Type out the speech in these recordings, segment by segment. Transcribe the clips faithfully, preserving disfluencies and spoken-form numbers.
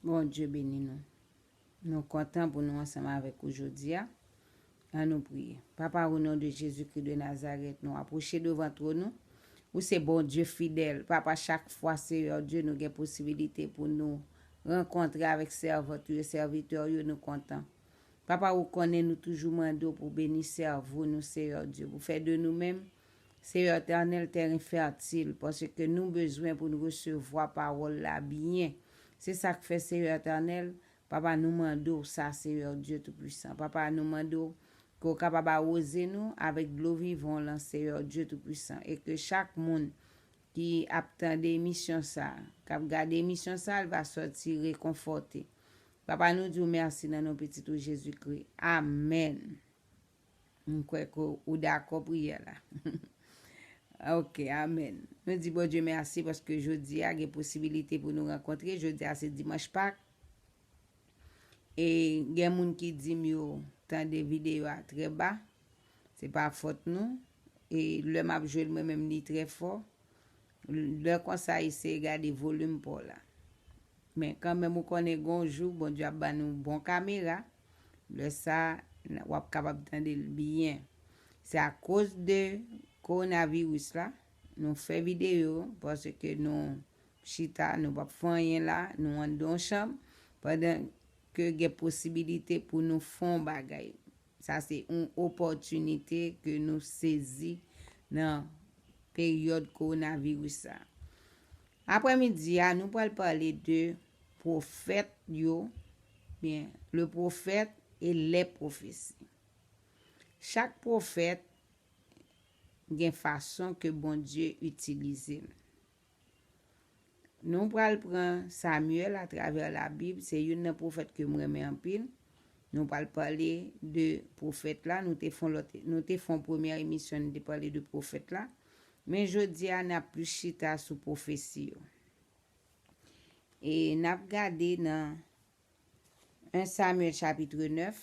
Bondye beni nou. Nou kontan pou nou ansanm avèk ou jodi a. Ann nou priye. Papa, o non de Jezikri de Nazarèt, nou apwoche devan twòn ou. Ou se Bondye fidèl. Papa, chak fwa, Seyè Dye, nou gen posibilite pou nou rankontre avèk sèvant ou yo, sèvitè ou yo, nou kontan. Papa, ou konnen nou toujou mande w pou beni sèvo nou, Seyè Dye, pou fè de nou menm, Seyè Etènèl, tèren fètil, paske nou bezwen pou nou resevwa pawòl la byen. Se sa k fè, Seyè Etènèl, Papa, nou mande w sa, Seyè Dye Toupisan. Papa, nou mande w ke w kapab awoze nou avèk dlo vivan w lan, Seyè Dye Toupisan, e ke chak moun ki ap tande emisyon sa a, k ap gade emisyon sa a, l va sòti rekonfòte. Papa, nou di w mèsi nan non pitit ou Jezikri. Amèn. M kwè ke ou dakò priyè la. Ok, amèn. Nou di Bondye mèsi paske jodi a gen posibilite pou nou rankontre. Jodi a se dimanch Pak. E gen moun ki di m yo tande videyo a trè ba. Se pa fòt nou. E lè m ap jwe l, mwen menm, li trè fò. Lè konsa, eseye gade volim pa w la. Men kanmenm, ou konnen, gon jou, Bondye ap ban nou bon kamera. Lè sa, n- w ap kapab tande l byen. Se akoz de kowonaviris la, nou fè videyo, paske nou chita, nou p ap fè anyen la, nou anndan yon chanm, pandan ke gen posibilite pou nou fè yon bagay. Sa se yon opòtinite ke nou sezi nan peryòd kowonaviris sa. Aprèmidi a, nou pral pale de pwofèt yo, byen, le prophète et les prophéties. Chak pwofèt gen fason ke Bondye itilize l. Nou pral pran Samyèl atravè Labib, se youn nan pwofèt ke m renmen anpil. Nou pral pale de pwofèt la, nou te fè yon lòt, nou te fè yon premyè emisyon, nou te pale de pwofèt la. Men jodi a, n ap plis chita sou pwofesi yo. E n ap gade nan en Samyèl chapit nèf,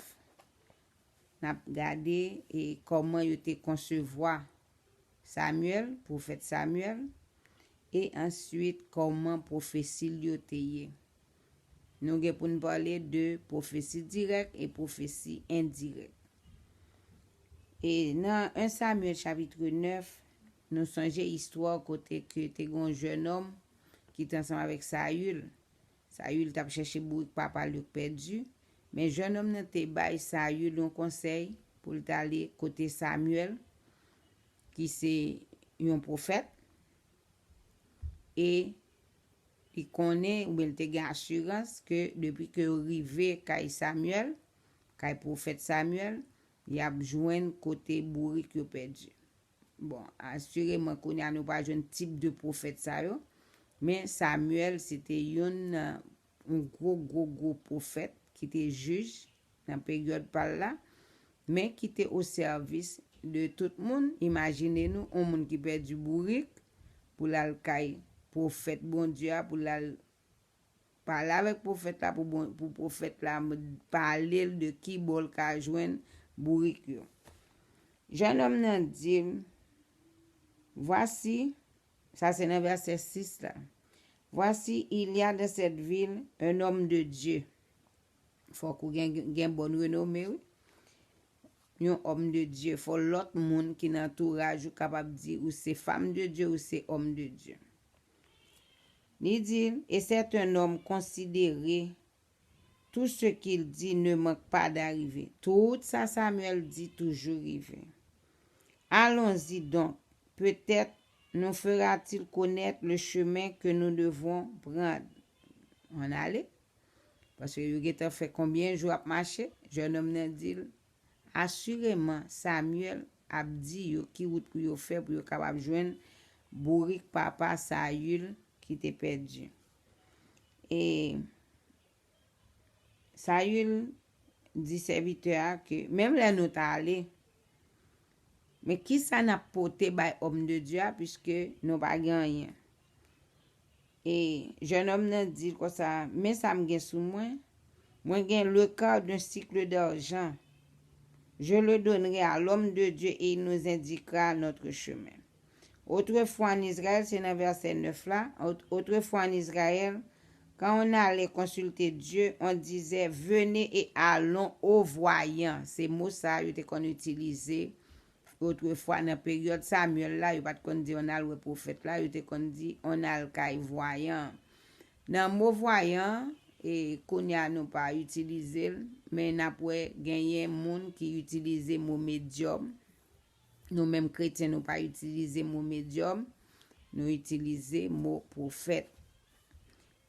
n ap gade e kòman yo te konsevwa Samyèl, pwofèt Samyèl, e answit kòman pwofesi l yo te ye. Nou gen pou n pale de pwofesi dirèk e pwofesi endirèk. E nan en Samyèl chapit nèf, nou sonje istwa kote ke te gen yon jèn òm ki te ansanm avèk Sayil. Sayil t ap chèche bourik papa l yo k pèdi, men jèn òm nan te bay Sayil yon konsèy pou l t ale kote Samyèl, ki se yon pwofèt, e li konnen, oubyen li te gen asirans ke depi ke yo rive kay Samyèl, kay pwofèt Samyèl, y ap jwenn kote bourik yo pèdi. Bon, asireman, kounye a nou pa jwenn tip de pwofèt sa yo, men Samyèl se te youn nan yon gwo, gwo, gwo pwofèt ki te jij nan peryòd pa l la, men ki te o sèvis de tout moun. Imajine nou, yon moun ki pèdi bourik, pou l al kay pwofèt Bondye a, pou l al pale avèk pwofèt la, pou bon, pou pwofèt la m- pale l de ki bò l ka jwenn bourik yo. Jèn òm nan di l, Voici, sa se nan vèsè sis la. Voici, il y a dans cette ville un homme de Dieu. Fòk ou gen, gen bòn renome, wi. Yon homme de Dieu. Fò lòt moun ki nan antouraj ou kapab di ou se femme de Dieu, ou se homme de Dieu. Li di, et c'est un homme considéré, tout ce qu'il dit ne manque pas d'arriver. Tout sa Samyèl di toujou rive. Allons-y donc, peut-être nous fera-t-il connaître le chemin que nous devons prendre. Ann ale. Paske yo gentan fè konbyen jou ap mache, jèn òm nan di l, asireman, Samyèl ap di yo ki wout pou yo fè pou yo kapab jwenn bourik papa Sayil ki te pèdi. E Sayil di sèvitè a ke, menm lè nou ta ale, men kisa n ap pote bay òm de Dye a, piske nou pa gen anyen? E jèn òm nan di l konsa, men sa m gen sou mwen, mwen gen le quart d'un sicle d'argent. Je le donnerai à l'homme de Dieu et il nous indiquera notre chemin. Autrefois en Israël, se nan vèsè nèf la, aut- autrefois en Israël, Quand on allait consulter Dieu, on disait, venez et allons au voyant. Se mo sa yo te konn itilize otrefwa nan peryòd Samyèl la, yo pa t konn di on al wè pwofèt la, yo te konn di on al kay vwayan. Nan mo vwayan, e kounye a nou pa itilize l, men n ap wè genyen moun ki itilize mo medyòm. Nou menm kretyen, nou pa itilize mo medyòm, nou itilize mo pwofèt.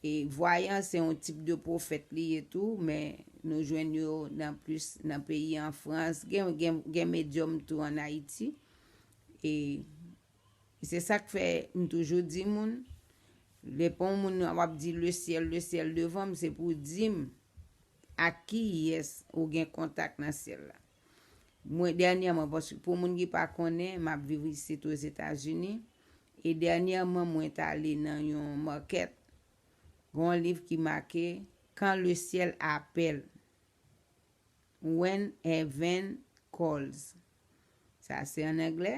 E vwayan se yon tip de pwofèt li ye tou, men nou jwenn yo nan plis nan peyi an Frans. Gen, gen, gen medyòm tou ann Ayiti. E se sa k fè m toujou di moun, lè pa yon moun w ap di le syèl, le syèl devan m, se pou w di m ak kiyès ou gen kontak nan syèl la. Mwen, dènyèman, paske pou moun ki pa konnen, m ap viv isit Ozetazini. E dènyèman, mwen t ale nan yon makèt. Gen yon liv ki make Quand le ciel appelle, When Heaven Calls. Sa se an anglè.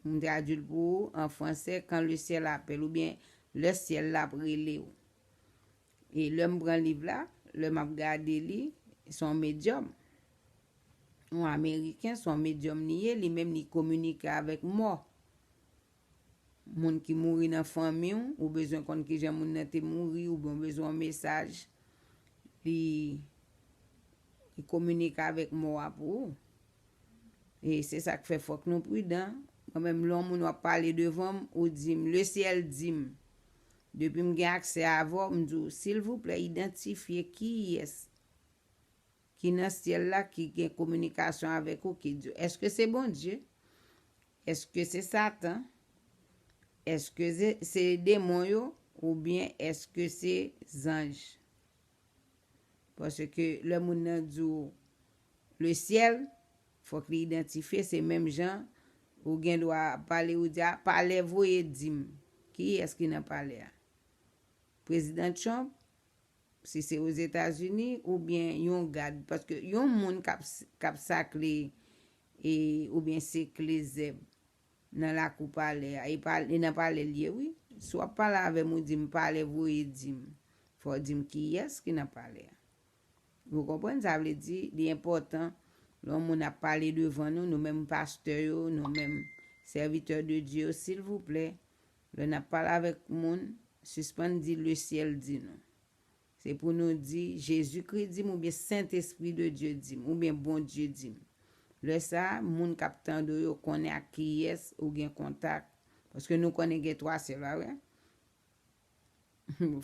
M tradui l pou ou an fransè, Quand le ciel appelle, oubyen Lè syèl la ap rele w. E lè m pran liv la, lè m ap gade li, se yon medyòm. Yon Ameriken, se yon medyòm li ye, li menm li kominike avèk mò. Moun ki mouri nan fanmi w, ou bezwen konn kijan moun nan te mouri, oubyen w bezwen yon mesaj, li, li kominike avèk mò a pou ou. E se sa k fè fòk nou pridan. Mwen menm, lè yon moun w ap pale devan m, ou di m, le syèl di m. Depi m gen aksè avè w, m di w, silvouplè, idantifye kiyès ki nan syèl la ki gen kominikasyon avèk ou, ki di w, èske se Bondye? Èske se Satan? Èske se, se demon yo? Oubyen èske se zanj? Paske lè moun nan di w le syèl, fòk li idantifye, se menm jan ou gen dwa pale, ou di, a, palè voye di m. Kiyès ki nan palè a? Prezidan Trump, si se Ozetazini, oubyen yon gad? Paske yon moun k ap, k ap sakle, e, oubyen sekle zèb nan lakou palè a, e pa, e nan palè l ye, wi. Si w ap pale avè m, ou di m, palè voye di m. Fò w di m kiyès ki nan palè a. Ou konprann? Sa vle di, li enpòtan, lè yon moun ap pale devan nou, nou menm pastè yo, nou menm sèvitè de Dye yo, silvouplè, lè n ap pale avèk moun, sispann di le syèl di nou. Se pou nou di, Jezikri di m, oubyen Sentespri de Dye di m, oubyen Bondye di m. Lè sa a, moun k ap tande w yo konnen ak kiyès ou gen kontak. Paske nou konnen gen twa syèl, pa vre?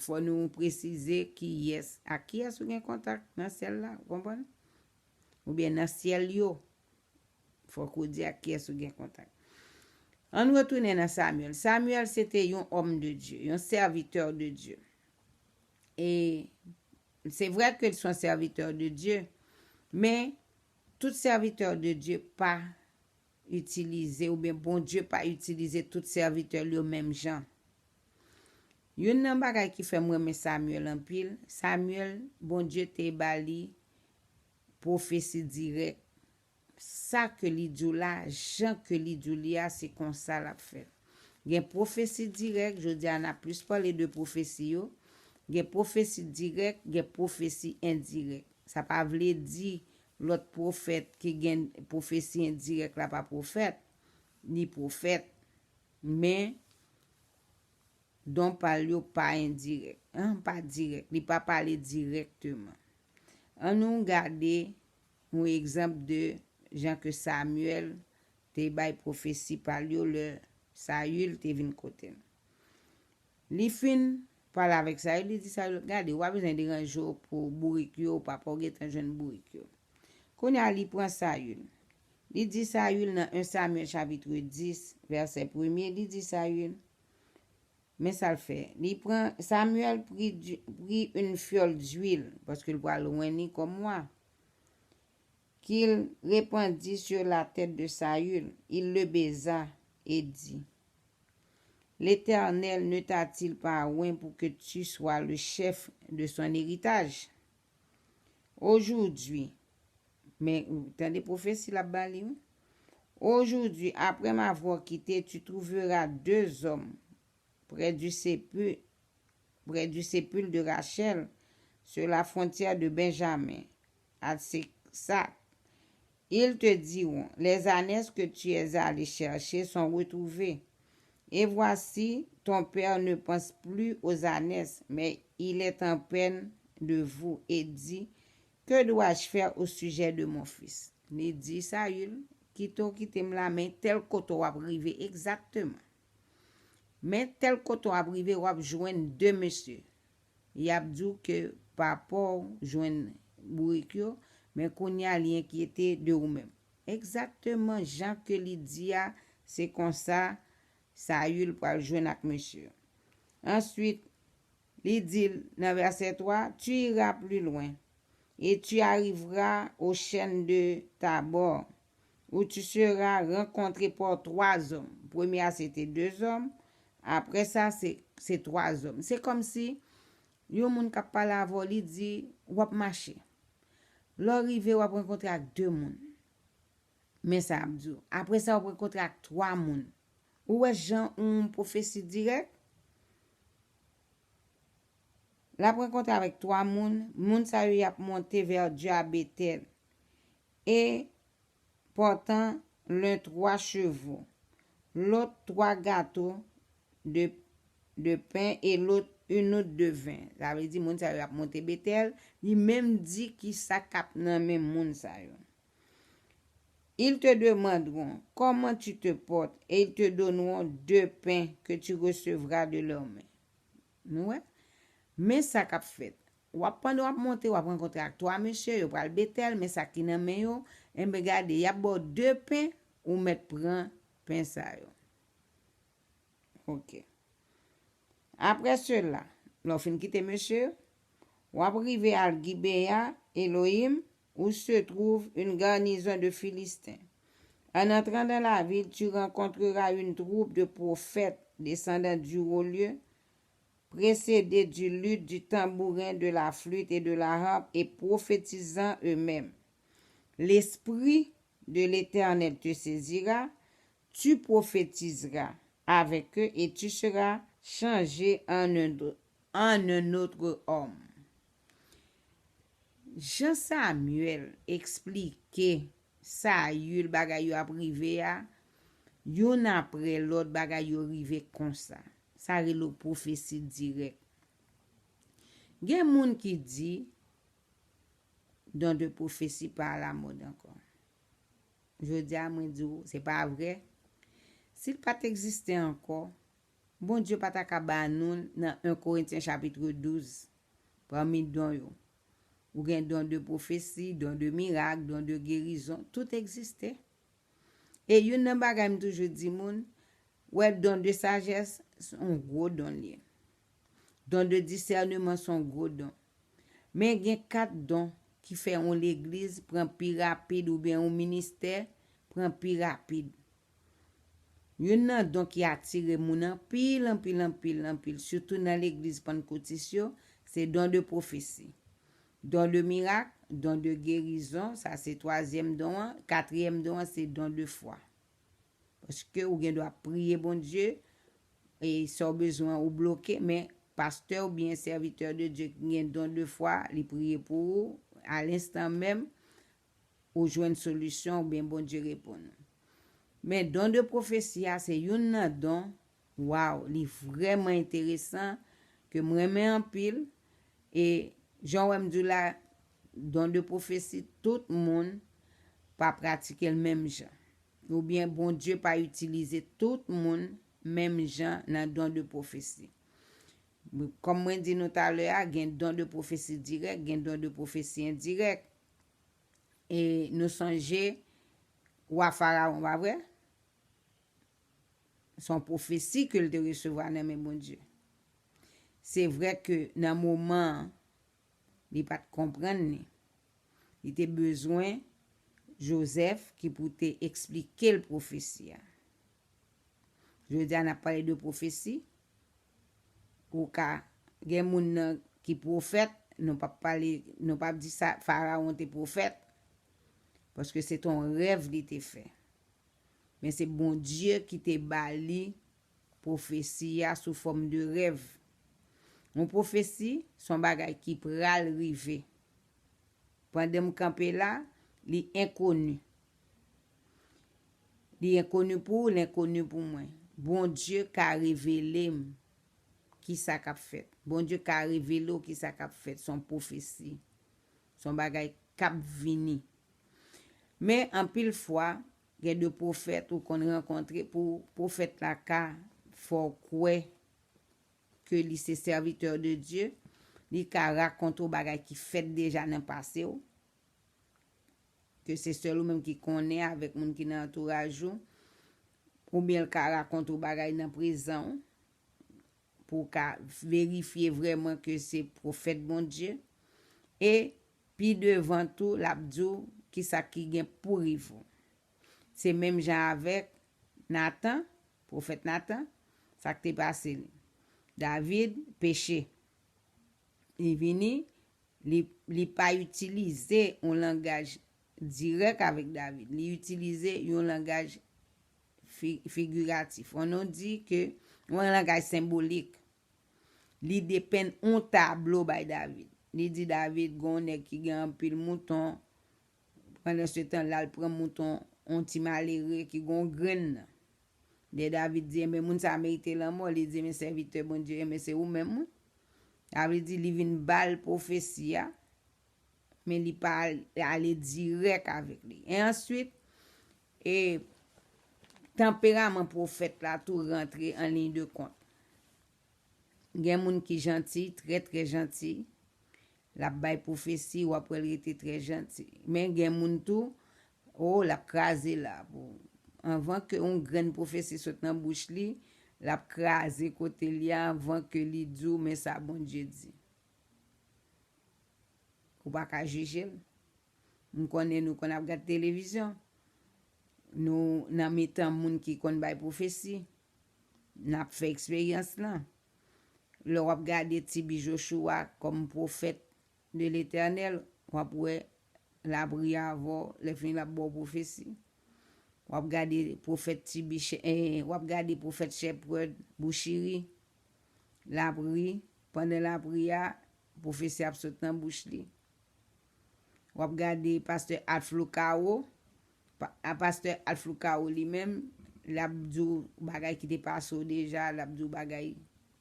Fò nou presize kiyès, ak kiyès ou gen kontak nan syèl la, ou konprann? Oubyen nan syèl yo. Fòk ou di ak kiyès ou gen kontak. Ann retounen nan Samyèl. Samyèl, se te yon homme de Dieu, yon serviteur de Dieu. E se vre ke l se yon serviteur de Dieu, men tout serviteur de Dieu pa itilize, oubyen Bondye pa itilize tout sèvitè l yo menm jan. Youn nan bagay ki fè m renmen Samyèl anpil, Samyèl, Bondye te ba li pwofesi dirèk. Sa ke li di w la, jan ke li di w li a, se konsa l ap fèt. Gen pwofesi dirèk, jodi a n ap plis pale de pwofesi yo. Gen pwofesi dirèk, gen pwofesi endirèk. Sa pa vle di lòt pwofèt ki gen pwofesi endirèk la pa pwofèt. Li pwofèt, men don pa l yo pa endirèk, an, pa dirèk. Li pa pale dirèkteman. Ann nou gade yon egzanp de jan ke Samyèl te bay pwofesi pa l yo lè Sayil te vin kote l. Li fin pale avèk Sayil, li di Sayil, gade, w pa bezwen deranje w pou bourik yo, papa w gentan jwenn bourik yo. Kounye a, li pran Sayil. Li di Sayil nan en Samyèl chapitre dis, vèsè premye, li di Sayil, men sa l fè. Li pran, Samyèl prit du, prit une fiole d'huile, paske l pral lwen li kòm wa. Qu'il répandit sur la tête de Saül, il le baisa et dit, L'Éternel ne t'a-t-il pas oint pour que tu sois le chef de son héritage? Aujourd'hui, men tande pwofesi l ap ba li, wi. Aujourd'hui, après m'avoir quitté, tu trouveras deux hommes près du sépulcre près du sépulcre de Rachel, sur la frontière de Benjamin, à Tsetsakh. Ils te diront, les ânesses que tu es allé chercher sont retrouvées. Et voici, ton père ne pense plus aux ânesses, mais il est en peine de vous et dit, que dois-je faire au sujet de mon fils? Li di Sayil, kite w kite m la, men tèl kote w ap rive egzakteman. Men tèl kote w ap rive, w ap jwenn de mesye. Y ap di w ke papa w jwenn bourik yo, men kounye a li enkyete de ou menm. Egzakteman jan ke li di a, se konsa Sayil pral jwenn ak mesye yo. Answit, li di l nan vèsè twa, tu iras plus loin, et tu arriveras aux chênes de Tabor, où tu seras rencontré par trois hommes. Premye a se te de zòm, apre sa se se twa zòm. Se kòmsi yon moun k ap pale avè w, li di, w ap mache. Lè w rive, w ap rankontre ak de moun. Men sa ap di w. Apre sa, w ap rankontre ak twa moun. Ou wè jan yon pwofesi dirèk? L ap rankontre avèk twa moun. Moun sa yo, y ap monte vè Dye a Betèl. E portant l'un trois chevaux, l'autre trois gâteaux de, de pain et l'autre une outre de vin. Sa vle di, moun sa yo ap monte Betèl, li menm di ki sa k ap nan men moun sa yo. Ils te demanderont comment tu te portes et ils te donneront deux pains que tu recevras de leurs mains. Nou wè? Men sa k ap fèt. W ap, pandan w ap monte, w ap rankontre ak twa mesye, yo pral Betèl, men sa ki nan men yo, enben gade, y ap ba w de pen, ou mèt pran pen sa yo. Ok. Après cela, lè w fin kite mesye yo, w ap rive al Gibea Elohim, où se trouve une garnison de Philistins. En entrant dans la ville, tu rencontreras une troupe de prophètes descendant du haut lieu, précédés du luth, du tambourin, de la flûte et de la harpe, et prophétisant eux-mêmes. L'Esprit de l'Éternel te saisira, tu prophétiseras avec eux et tu seras changé en un, en un autre homme. Jan Samyèl eksplike Sayil bagay yo ap rive a, youn apre lòt bagay yo rive konsa. Sa rele pwofesi dirèk. Gen moun ki di, don de pwofesi pa alamòd ankò. Jodi a, mwen di w, se pa vre. Si l pa t egziste ankò, Bondye pa ta ka ba nou l nan en Korentyen chapit douz, pami don yo. Ou gen don de pwofesi, don de mirak, don de gerizon, tout egziste. E youn nan bagay m toujou di moun, wè don de sajès, se yon gwo don l ye. Don de disèneman, se yon gwo don. Men gen kat don ki fè yon legliz pran pi rapid oubyen yon ministè pran pi rapid. Youn nan don ki atire moun anpil, anpil, anpil, anpil, sitou nan legliz pannkotis yo, se don de pwofesi. Don de mirak, don de gerizon, sa se twazyèm don an. Katriyèm don an, se don de fwa. Paske ou gen dwa priye Bondye, e sa w bezwen ou bloke, men pastè oubyen sèvitè de Dye ki gen don de fwa, li priye pou ou, a lenstan menm, ou jwenn solisyon oubyen Bondye reponn ou. Men don de pwofesi a, se youn nan don, waw, li vrèman enteresan, ke m renmen anpil, e jan w wè m di w la, don de pwofesi, tout moun pa pratike l menm jan. Oubyen Bondye pa itilize tout moun menm jan nan don de pwofesi. Kòm mwen di nou talè a, gen don de pwofesi dirèk, gen don de pwofesi endirèk. E nou sonje wa Farawon, pa vre? Se yon pwofesi ke l te resevwa nan men Bondye. Se vre ke nan moman an, li pa t konprann li. Li te bezwen Jozèf ki pou te eksplike l pwofesi a. Jodi a, n ap pale de pwofesi. Ou ka gen moun nan ki pwofèt, nou p ap pale, nou p ap di sa, Farawon te pwofèt, paske se te yon rèv li te fè. Men se Bondye ki te ba li pwofesi a sou fòm de rèv. Yon pwofesi se yon bagay ki pral rive. Pandan m kanpe la, li enkoni. Li enkoni pou ou, li enkoni pou mwen. Bondye ka revele m kisa k ap fèt. Bondye ka revele w kisa k ap fèt. Se yon pwofesi. Se yon bagay k ap vini. Men anpil fwa, gen de pwofèt ou konn rankontre, pou pwofèt la ka fè w kwè ke li se sèvitè de Dye, li ka rakonte w bagay ki fèt deja nan pase w, ke se sèl ou menm ki konnen avèk moun ki nan antouraj ou, oubyen l ka rakonte w bagay nan prezan w, pou w ka verifye vrèman ke se pwofèt Bondye. E pi devan tou, l ap di w kisa ki gen pou rive w. Se menm jan avèk Natan, pwofèt Natan, sa k te pase li. David peche. Li vini, li, li pa itilize yon langaj dirèk avèk David. Li itilize yon langaj fi-, figiratif. Ann nou di ke yon langaj senbolik. Li depenn yon tablo bay David. Li di David, gen yon nèg ki gen anpil mouton. Pandan se tan, l al pran mouton yon ti malere ki gen yon grenn nan. Lè David di, enben, moun sa a merite lanmò, li di, men sèvitè Bondye, enben, se ou menm, wi. Sa vle di, li vin ba l pwofesi a, men li pa al-, ale dirèk avèk li. E answit, e tanperaman pwofèt la tou rantre an liy de kont. Gen moun ki janti, trè, trè janti. L ap bay pwofesi, w ap wè l rete trè janti. Men gen moun tou, o, l ap kraze la pou, anvan ke yon grenn pwofesi sot nan bouch li, l ap kraze kote li a anvan ke li di w, men sa Bondye di. Ou pa ka jije l. M konnen nou konn ap gad televizyon. Nou nan mitan moun ki konn bay pwofesi. N ap fè eksperyans lan. Lè w ap gade T B Joshua kòm pwofèt de Letènèl, w ap wè l ap ri avè w, lè fini l ap ba w pwofesi. W ap gade pwofèt T B Sh-, eh, w ap gade pwofèt Shepherd Bushiri, l ap ri, pandan l ap ri a, pwofesi ap sot nan bouch li. W ap gade pastè Alflou Kawo, pa-, a pastè Alflou Kawo li menm, l ap di w bagay ki te pase w deja, l ap di w bagay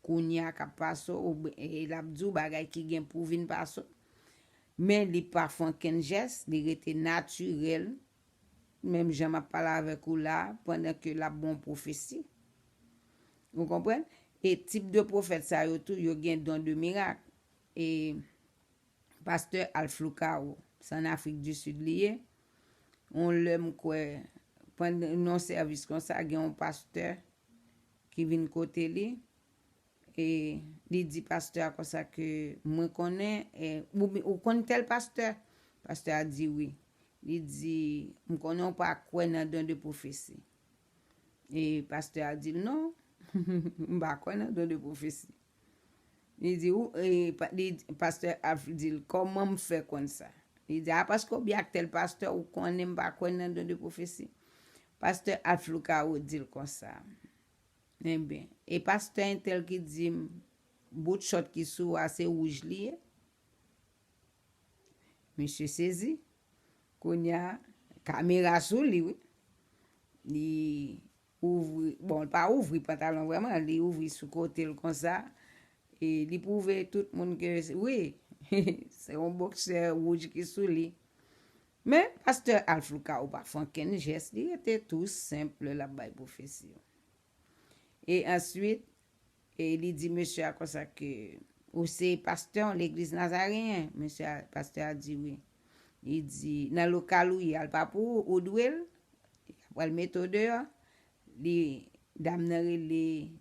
kounye a k ap pase w, oubyen, e l ap di w bagay ki gen pou vin pase w. Men li pa fè ankenn jès, li rete natirèl, menm jan m ap pale avèk ou la, pandan ke l ap ba w pwofesi. Ou konprann? E tip de pwofèt sa yo tou, yo gen don de mirak. E pastè Alflou Kawo, se ann Afrik di Sid li ye. Yon lè m kwè, pandan yon sèvis konsa, gen yon pastè ki vin kote li, e li di pastè a konsa ke, mwen konnen, e, ou, ou konn tèl pastè? Pastè a di wi. Li di, m konnen w pa kwè nan don de pwofesi. E pastè a di l, non, m pa kwè nan don de pwofesi. Li di, ou, e, pa-, li, pastè Alf di l, kòman m fè konn sa? Li di, a, paske w byen ak tèl pastè, ou konnen m pa kwè nan don de pwofesi. Pastè Alflou Kawo di l konsa, enben, e pastè entèl ki di m, bout chòt ki sou a, se wouj li ye? Misye sezi. Kounye a, kamera sou li, wi. Li ouvri, bon, li pa ouvri pantalon vrèman, li ouvri sou kote l konsa. E li pwouve tout moun ke, wi, se yon boksè wouj ki sou li. Men, pastè Alflou Kawo pa fè ankenn jès, li rete tou senp, l ap bay pwofesi yo. E answit, e li di mesye a konsa ke, ou se pastè yon legliz nazareyen? Mesye a, pastè a di wi. Li di, nan lokal ou ye a, l pa pou ou, ou dwe l, y a pral mete w deyò. Li, dam nan rele,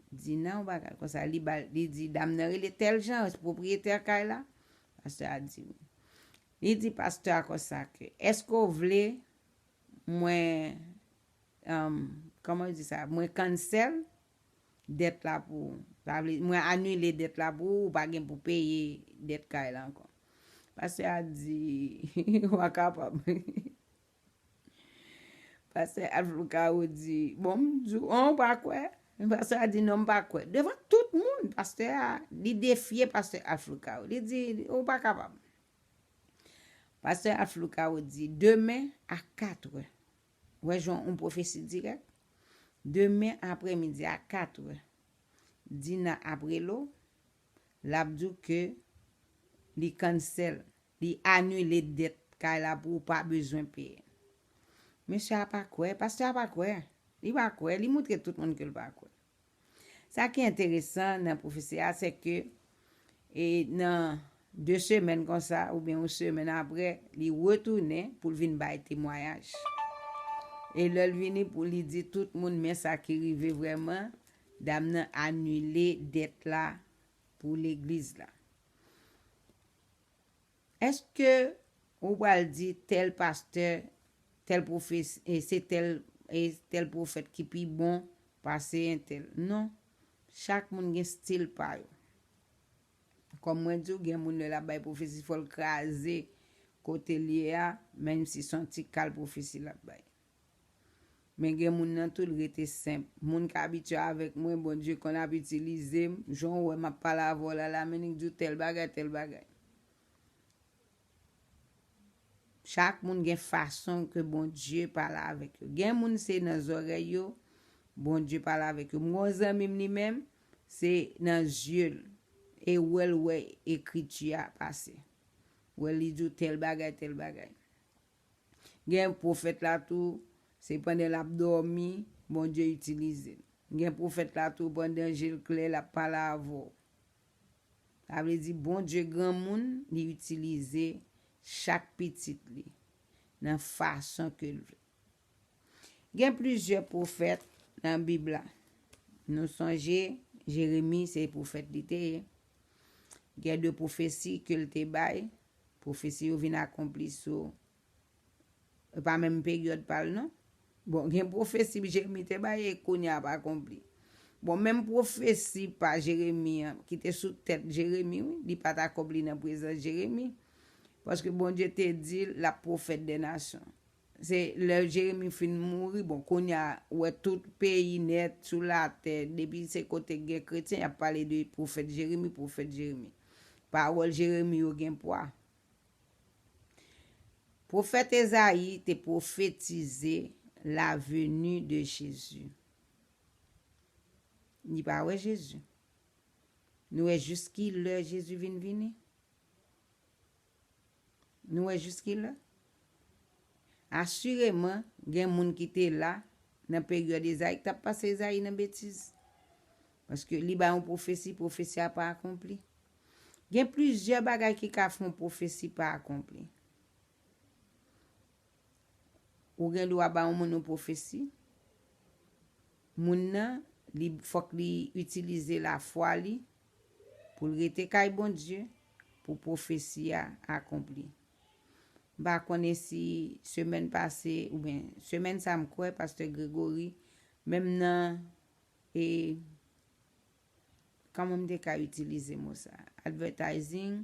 di nan yon bagay konsa, li ba, li di, dam nan rele tèl jan, pwopriyetè kay la. Pastè a di wi. Li di pastè a konsa ke, èske w vle mwen, um, kòman yo di sa, mwen cancel dèt la pou ou. Sa vle, mwen anile dèt la pou ou, ou pa gen pou peye dèt kay la ankò. Pastè a di, w pa kapab. Pastè Alflou Kawo di, bon, m di w, an, w pa kwè? Pastè a di, non, m pa kwè. Devan tout moun. Pastè a, li defye pastè Alfred Caro. Li di, "Ou pa kapab." Pastè Alfred Caro di, "Demen a katrè." Wè jan yon pwofesi dirèk. "Demen aprèmidi a katrè, Dina ap rele w, l ap di w ke li cancel, li anile dèt kay la pou w pa bezwen peye." Mesye a pa kwè, pastè a pa kwè. Li pa kwè, li montre tout moun ke l pa kwè. Sa ki enteresan nan pwofesi a, se ke, e, nan de semèn konsa, oubyen yon semèn apre, li retounen pou l vin bay temwayaj. E lè l vini pou li di tout moun, "Men sa ki rive vrèman, dam nan anile dèt la pou legliz la." Èske ou pral di tèl pastè, tèl pwofes-, e se tèl, e tèl pwofèt ki pi bon pase entèl? Non. Chak moun gen stil pa yo. Kòm mwen di w, gen moun lè l ap bay pwofesi, fò l kraze kote l ye a, menm si se yon ti kal pwofesi l ap bay. Men gen moun nan tou, l rete senp. Moun k abitye avèk mwen, Bondye konn ap itilize m. Jan w wè m ap pale avè w la, la, men li di w tèl bagay, tèl bagay. Chak moun gen fason ke Bondye pale avèk yo. Gen moun se nan zòrèy yo, Bondye pale avèk yo. Mwen gen yon zanmi m li menm, se nan zye l. E wè l wè ekriti a pase. Wè li di w tèl bagay, tèl bagay. Gen pwofèt la tou, se pandan l ap dòmi, Bondye itilize l. Gen pwofèt la tou, pandan je l klè, l ap pale avè w. Sa vle di, Bondye granmoun, li itilize chak pitit li nan fason ke l vle. Gen plizyè pwofèt nan Bib la. Nou sonje, Jeremi, se pwofèt li te ye. Gen de pwofesi ke l te bay, pwofesi yo vin akonpli sou, e pa menm peryòd pa l non. Bon, gen pwofesi Jeremi te bay e kounye a ap akonpli. Bon, menm pwofesi pa Jeremi an, ki te sou tèt Jeremi, wi, li pa t akonpli nan prezans Jeremi. Paske Bondye te di l, l ap pwofèt dè nasyon. Se lè Jeremi fin mouri, bon, kounye a, ou wè tout peyi nèt sou latè, depi se kote gen kretyen, y ap pale de pwofèt Jeremi, pwofèt Jeremi. Pawòl Jeremi yo gen pwa. Pwofèt Ezayi te pwofetize la venue de Jésus. Li pa wè Jezi. Nou wè jis ki lè Jezi vin vini? Nou wè jis ki lè? Asireman, gen moun ki te la nan peryòd Ezayi ki t ap pase Ezayi nan betiz. Paske li bay yon pwofesi, pwofesi a pa akonpli. Gen plizyè bagay ki ka fè yon pwofesi pa akonpli. Ou gen dwa ba yon moun yon pwofesi. Moun nan, li, fòk li itilize lafwa li pou l rete kay Bondye, pou pwofesi a akonpli. M pa konnen si semèn pase, oubyen semèn sa, m kwè, pastè Gregory, menm nan, e, kòman m te ka itilize mo sa? Advertising,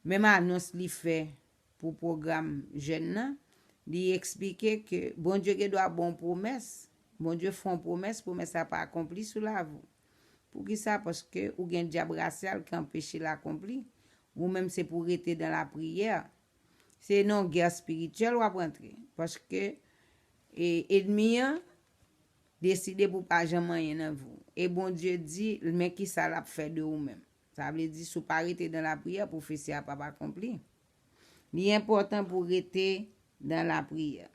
menm anons li fè pou pwogram jèn nan, li eksplike ke Bondye gen dwa ba w pwomès, Bondye fè yon pwomès, pwomès la pa akonpli sou lavi w. Poukisa? Paske ou gen dyab rasyal ki anpeche l akonpli. Ou menm se pou w rete dan lapriyè. Se nan yon gè espirityèl w ap rantre. Paske, e, ènmi an deside pou pa janm anyen nan vi w. E Bondye di, men kisa l ap fè de ou menm. Sa vle di, si w pa rete dan lapriyè, pwofesi a p ap akonpli. Li enpòtan pou w rete dan lapriyè.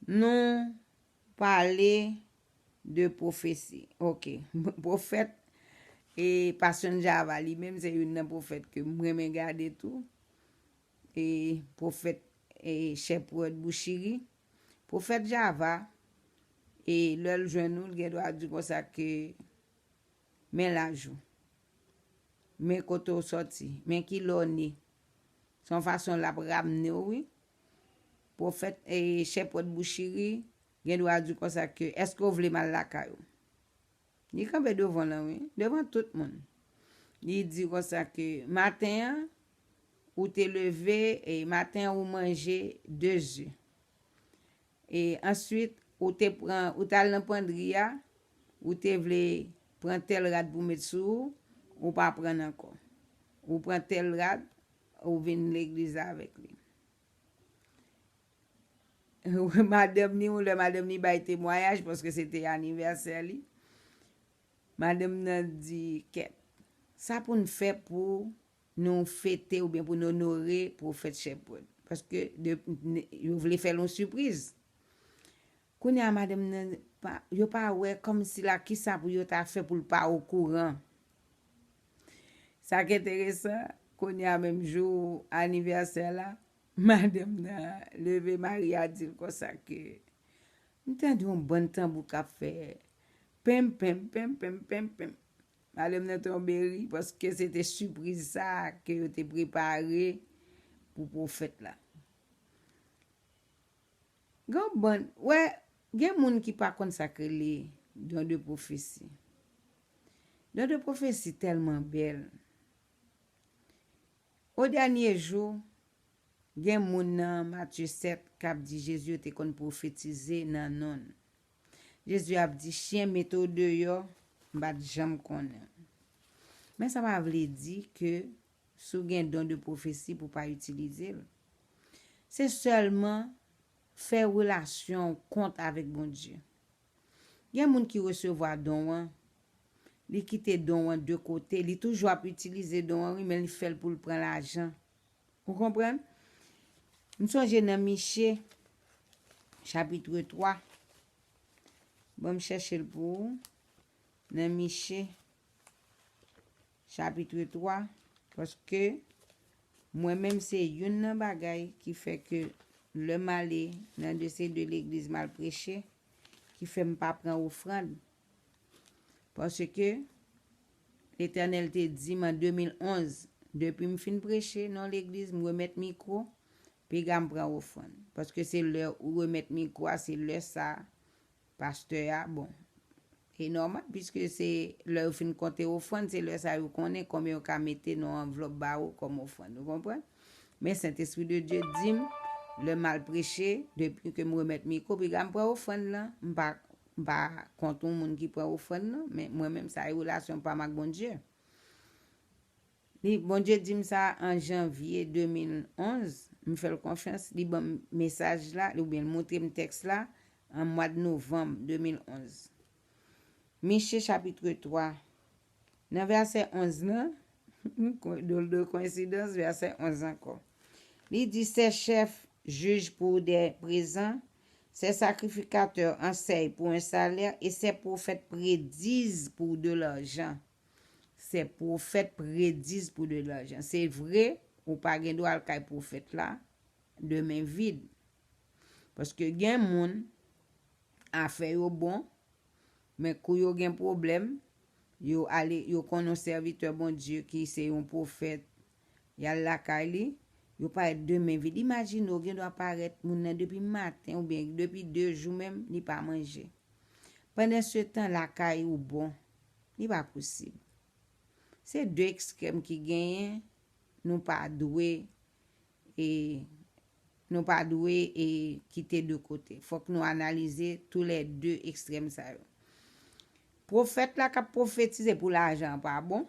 Nou pale de pwofesi. Ok. Pwofèt, e, Passion Java, li menm se youn nan pwofèt ke m renmen gade tou. E, pwofèt, e, Shepherd Bushiri. Pwofèt Java, e, lè l jwenn ou, l gen dwa di konsa ke, "Men laj ou. Men kote w sòti. Men ki lè w ne." Se yon fason l ap ramne w, wi. Pwofèt, e, Shepherd Bushiri gen dwa di konsa ke, "Èske w vle m al lakay ou?" Li kanpe devan w lan, wi, devan tout moun. Li di konsa ke, "Maten an, ou te leve, e maten an, ou manje de ze. E answit, ou te pran, ou t al nan pandri a, ou te vle pran tèl rad pou met sou ou, ou pa pran l ankò. Ou pran tèl rad, ou vin legliz avèk li. Madanm ni, yon lè madanm ni bay temwayaj, paske se te anivèsè li. Madanm nan di, kèt, sa pou n fè pou nou fete oubyen pou n onore pwofèt Shepherd? Paske de, yo vle fè l yon sipriz. Kounye a, madanm nan, pa, yo pa wè kòmsi la, kisa pou yo ta fè pou l pa okouran. Sa k enteresan, kounye a, menm jou anivèsè la, madanm nan leve, mari a di l konsa ke, m tande yon bann tanbou k ap fè penm, penm, penm, penm, penm, penm. Madanm nan tonbe ri, paske se te sipriz sa a ke yo te prepare pou pwofèt la. Gen yon bann, wè, gen moun ki pa konn sa k rele don de pwofesi. Don de pwofesi tèlman bèl. O dènye jou, gen moun nan Matye sèt k ap di Jezi yo te konn pwofetize nan non l. Jezi ap di, chen mete w deyò, m pa t janm konnen w. Men sa pa vle di ke si w gen don de pwofesi pou w pa itilize l. Se sèlman fè relasyon w kont avèk Bondye. Gen moun ki resevwa don an, li kite don an de kote, li toujou ap itilize don an, wi, men li fè l pou l pran lajan. Ou konprann? M sonje nan Miche, chapit twa. Ban m chèche l pou ou. Nan Miche, chapit twa, paske mwen menm se youn nan bagay ki fè ke lè m ale nan de se de legliz m al preche, ki fè m pa pran ofrann. Paske Letènèl te di m an de mil onz, depi m fin preche nan legliz, m remèt mikwo, piga m pran ofrann. Paske se lè ou remèt mikwo a, se lè sa pastè a, bon, e nòmal, piske se lè yo fin konte ofrann, se lè sa yo konnen konbyen yo ka mete nan anvlòp ba ou kòm ofrann. Ou konprann? Men Sentespri de Dye di m, lè m al preche, depi ke m remèt mikwo, piga m pran ofrann nan, m pa, m pa kont yon moun ki pran ofrann nan, men mwen menm, sa e relasyon pa m ak Bondye. Li, Bondye di m sa an janvye de mil onz, m fè l konfyans, li ban m mesaj la, oubyen l montre m tèks la an mwa de novanm de mil onz. Miche chapit twa, nan vèsè onz lan, drôle de coïncidence, vèsè onz ankò. Li di, ses chefs jugent pour des présents, ses sacrificateurs enseignent pour un salaire, et ses prophètes prédisent pour de l'argent. Ses prophètes prédisent pour de l'argent. Se vre, ou pa gen dwa al kay pwofèt la de men vid. Paske gen moun, afè yo bon, men kou yo gen pwoblèm, yo ale, yo konn yon sèvitè Bondye ki se yon pwofèt, y al lakay li, yo parèt de men vid. Imajine w gen dwa parèt moun nan depi maten oubyen depi de jou menm, li pa manje. Pandansetan, lakay ou bon, li pa posib. Se de ekstrèm ki genyen, nou pa dwe, e, nou pa dwe, e, kite de kote. Fòk nou analize tou lè de ekstrèm sa yo. Pwofèt la k ap pwofetize pou lajan an pa bon.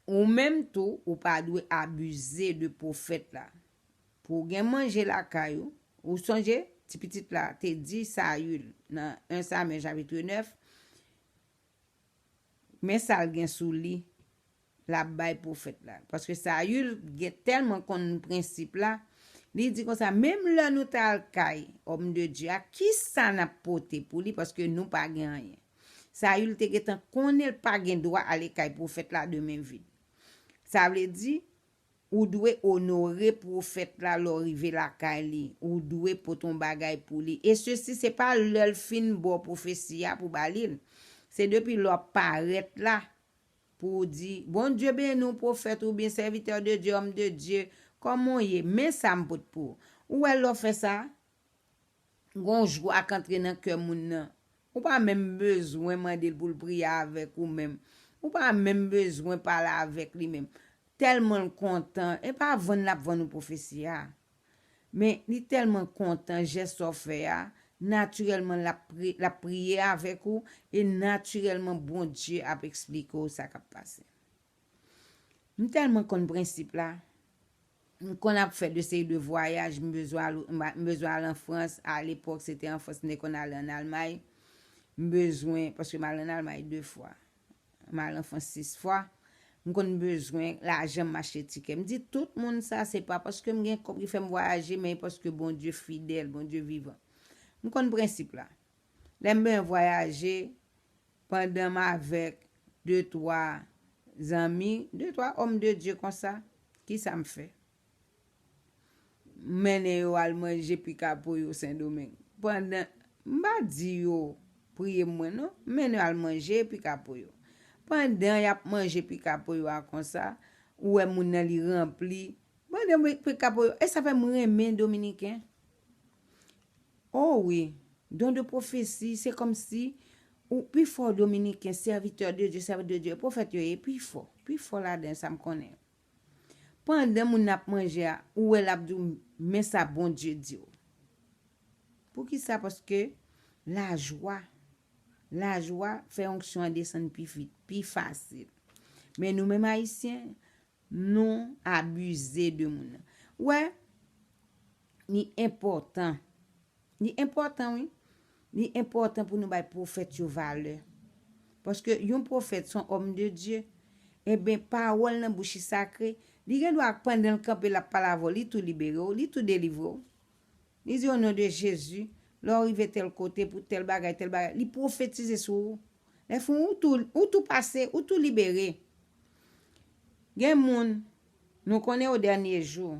Ou menm tou, ou pa dwe abize de pwofèt la. Pou w gen manje lakay ou, ou sonje, ti pitit la te di Sayil nan en Samyèl chapit nèf, men sa l gen sou li, l ap bay pwofèt la. Paske Sayil gen tèlman konn prensip la, li di konsa, menm lè nou t al kay òm de Dye a, kisa n ap pote pou li? Paske nou pa gen anyen. Sayil te gentan konnen l pa gen dwa ale kay pwofèt la de men vid. Sa vle di, ou dwe onore pwofèt la lè w rive lakay li. Ou dwe pote yon bagay pou li. E sesi, se pa lè l fin ba w pwofesi a pou w ba li l. Se depi lè w ap parèt la pou w di, Bondye beni w, pwofèt, oubyen sèvitè de Dye, òm de Dye, kòman w ye? Men sa m pote pou ou. Ou wè lè w fè sa, gon jwa k antre nan kè moun nan. Ou pa menm bezwen mande l pou l priye avèk ou menm. Ou pa menm bezwen pale avèk li menm. Tèlman l kontan, e pa vann l ap vann ou pwofesi a. Men li tèlman kontan jès sa w fè a, natirèlman l ap pri- l ap priye avèk ou, e natirèlman Bondye ap eksplike w sa k ap pase. M tèlman konn prensip la. M konn ap fè de seri de vwayaj, m bezwen al, m bezwen al an Frans. A lepòk, se te an Frans, m te konn ale an Almay. M bezwen, paske m al an Almay de fwa. M al an Frans sis fwa. M konn bezwen lajan m achte tikè. M di tout moun sa, se pa paske m gen kòb ki fè m vwayaje, men paske Bondye fidèl, Bondye vivan. M konn prensip la. Lè m bezwen vwayaje, pandan m avèk de twa zanmi, de twa òm de Dye konsa, ki sa m fè? M mennen yo al manje pika poyo Sendomeng. Pandan, m pa di yo priye mwen non, m mennen yo al manje pika poyo. Pandan y ap manje pika poyo a konsa, ou wè moun nan li ranpli. Pandan pika poyo, e sa fè m renmen Dominiken. Oh wi, don de pwofesi, se kòmsi ou pi fò Dominiken, sèvitè de Dye, sèvant de Dye, pwofèt yo ye pi fò, pi fò ladan sa m konnen. Pandan moun nan ap manje a, ou wè l ap di w, men sa Bondye di w. Poukisa? Paske lajwa, lajwa fè onksyon an desann pi vit, pi fasil. Men nou menm Ayisyen, nou abize de moun nan. Wè, li enpòtan. Li enpòtan, wi. Li enpòtan pou nou bay pwofèt yo valè. Paske yon pwofèt se yon òm de Dye. Enben, pawòl nan bouch li sakre. Li gen dwa pandan l kanpe l ap pale avè w, li tou libere w, li tou delivre w. Li di, o non de Jezi, lè w rive tèl kote pou tèl bagay, tèl bagay. Li pwofetize sou ou. Lè fin, ou tou, ou tou pase, ou tou libere. Gen moun, nou konnen o dènye jou,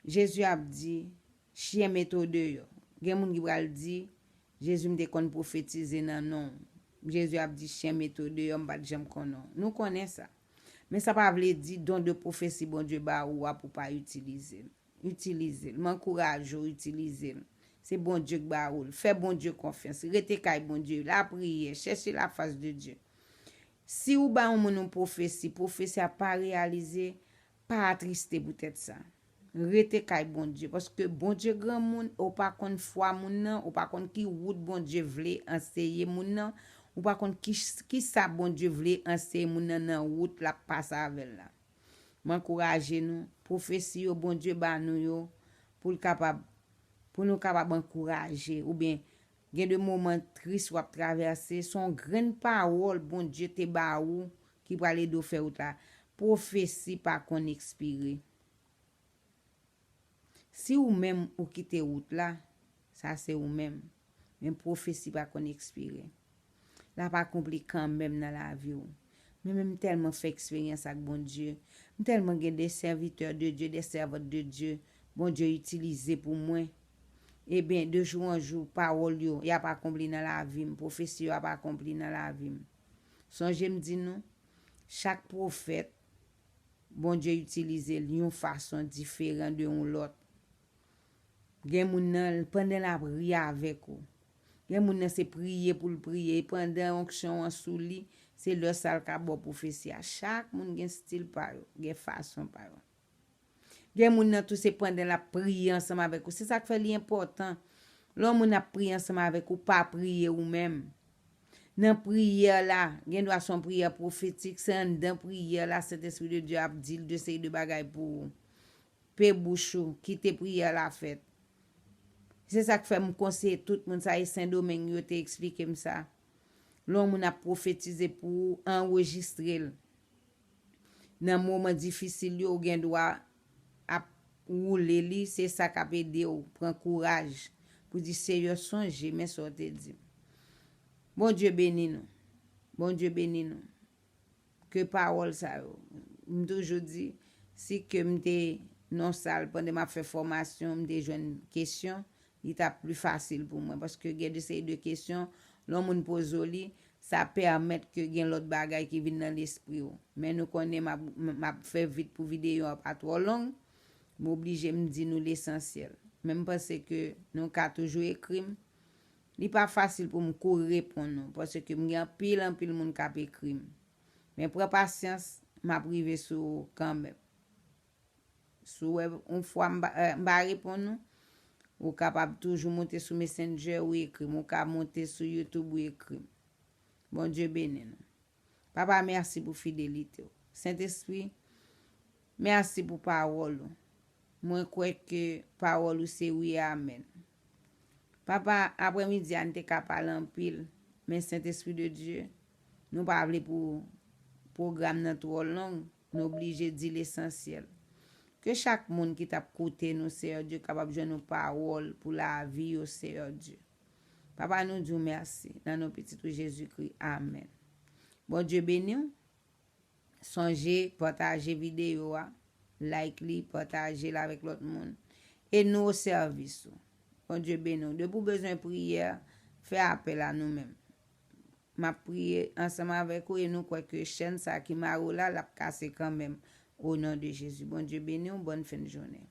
Jezi ap di, chen mete w deyò. Gen moun ki pral di, Jezi, m te konn pwofetize nan non w. Jezi ap di, chen mete w deyò, m pa t janm konnen w. Nou konnen sa. Men sa pa vle di don de pwofesi Bondye ba ou a pou w pa itilize l. Itilize l. M ankouraje w itilize l. Se Bondye k ba ou l. Fè Bondye konfyans. Rete kay Bondye. Lapriyè. Chèche lafas de Dye. Si ou ba yon moun yon pwofesi, pwofesi a pa reyalize, pa atriste poutèt sa. Rete kay Bondye, paske Bondye granmoun, ou pa konn fwa moun nan, ou pa konn ki wout Bondye vle anseye moun nan, ou pa konn ki, ki sa Bondye vle anseye moun nan nan wout l ap pase avè l la. M ankouraje nou, pwofesi yo Bondye ba nou yo, pou l kapab, pou nou kapab ankouraje, oubyen gen de moman tris w ap travèse, se yon grenn pawòl Bondye te ba ou ki pral ede w fè wout la. Pwofesi pa konn ekspire. Si ou menm ou kite wout la, sa se ou menm. Men pwofesi pa konn ekspire. L ap akonpli kanmenm nan lavi w. Men, men m tèlman fè eksperyans ak Bondye. M tèlman gen de sèvitè de Dye, de sèvant de Dye, Bondye itilize pou mwen. Ebyen, de jou an jou, pawòl yo, y ap akonpli nan lavi m, pwofesi yo ap akonpli nan lavi m. Sonje m di nou, chak pwofèt, Bondye itilize l yon fason diferan de yon lòt. Gen moun nan, pandan l ap ri avèk ou. Gen moun nan, se priye pou l priye. E pandan onksyon an sou li, se lè sa l ka ba w pwofesi a. Chak moun gen stil pa yo, gen fason pa yo. Gen moun nan tou, se pandan l ap priye ansanm avèk ou. Se sa k fè li enpòtan. Lè yon moun ap priye ansanm avèk ou, pa priye ou menm. Nan priyè la, gen dwa se yon priyè pwofetik, se anndan priyè la, Sentespri de Dye ap di l de seri de bagay pou ou. Pe bouch ou, kite priyè la fèt. Se sa k fè m konseye tout moun, sa e Sendomeng yo te eksplike m sa. Lè yon moun ap pwofetize pou ou, anrejistre l. Nan moman difisil yo, ou gen dwa ap woule li, se sa k ap ede w pran kouraj pou di, Seyè, sonje, men sa w te di m. Bondye beni nou. Bondye beni nou. Ke pawòl sa yo, m toujou di, si ke m te nan sal pandan m ap fè fòmasyon, m te jwenn kesyon, li t ap pli fasil pou mwen. Paske gen de seri de kesyon, lè yon moun poze w li, sa pèmèt ke gen lòt bagay ki vin nan lespri w. Men nou konnen m ap, m ap fè vit pou videyo a pa twò long. M oblije m di nou lesansyèl. Men m panse ke nou ka toujou ekri m. Li pa fasil pou m kouri reponn nou, paske m gen anpil, anpil moun k ap ekri m. Men pran pasyans, m ap rive sou ou kanmenm. Si w wè yon fwa m pa, eh, m pa reponn ou, Ou kapab toujou monte sou Messenger, ou ekri m. Ou ka monte sou YouTube, ou ekri m. Bondye beni nou. Papa, mèsi pou fidelite w. Sentespri, mèsi pou pawòl ou. Mwen kwè ke pawòl ou se wi e amèn. Papa, aprèmidi a n te ka pale anpil, men Sentespri de Dye, nou pa vle pou pwogram nan twò long, nou oblije di lesansyèl. Ke chak moun ki t ap koute nou, Seyè Dye, kapab jwenn yon pawòl pou lavi yo, Seyè Dye. Papa, nou di w mèsi nan non pitit ou Jezikri. Amèn. Bondye beni w. Sonje pataje videyo a, like li, pataje l avèk lòt moun. E nou o sèvis ou. Bondye beni w. Depi w bezwen priyè, fè apèl a nou menm. M ap priye ansanm avèk ou e nou kwè ke chèn sa ki mare w la, l ap kase kanmenm. O non de Jezi. Bondye beni w. Bòn fen jounen.